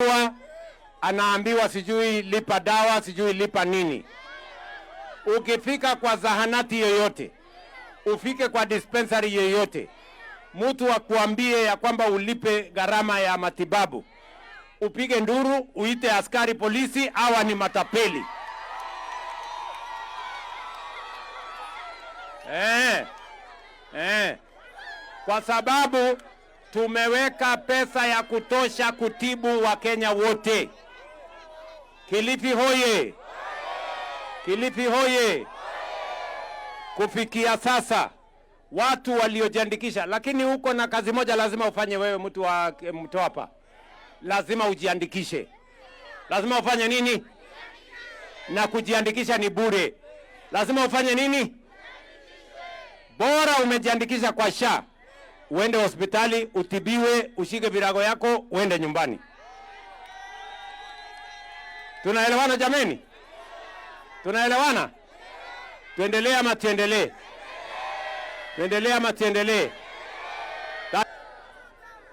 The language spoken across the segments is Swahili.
Anaambiwa anaambiwa sijui lipa dawa, sijui lipa nini. Ukifika kwa zahanati yoyote, ufike kwa dispensary yoyote, mtu akuambie ya kwamba ulipe gharama ya matibabu, upige nduru, uite askari polisi, hawa ni matapeli. Eh, eh. Kwa sababu tumeweka pesa ya kutosha kutibu Wakenya wote. Kilifi hoye! Kilifi hoye! Kufikia sasa watu waliojiandikisha, lakini huko na kazi moja lazima ufanye wewe, mtu wa Mtwapa, lazima ujiandikishe. Lazima ufanye nini? Na kujiandikisha ni bure. Lazima ufanye nini? Bora umejiandikisha kwa SHA, uende hospitali utibiwe, ushike virago yako uende nyumbani. Tunaelewana jameni? Tunaelewana? Tuendelee ama tuendelee? Tuendelee ama tuendelee?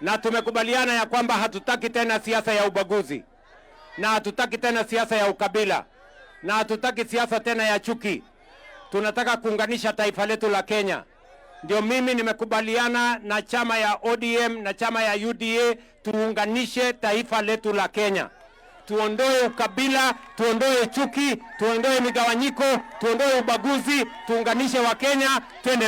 Na tumekubaliana ya kwamba hatutaki tena siasa ya ubaguzi, na hatutaki tena siasa ya ukabila, na hatutaki siasa tena ya chuki. Tunataka kuunganisha taifa letu la Kenya. Ndio mimi nimekubaliana na chama ya ODM na chama ya UDA tuunganishe taifa letu la Kenya. Tuondoe ukabila, tuondoe chuki, tuondoe migawanyiko, tuondoe ubaguzi, tuunganishe Wakenya, twende.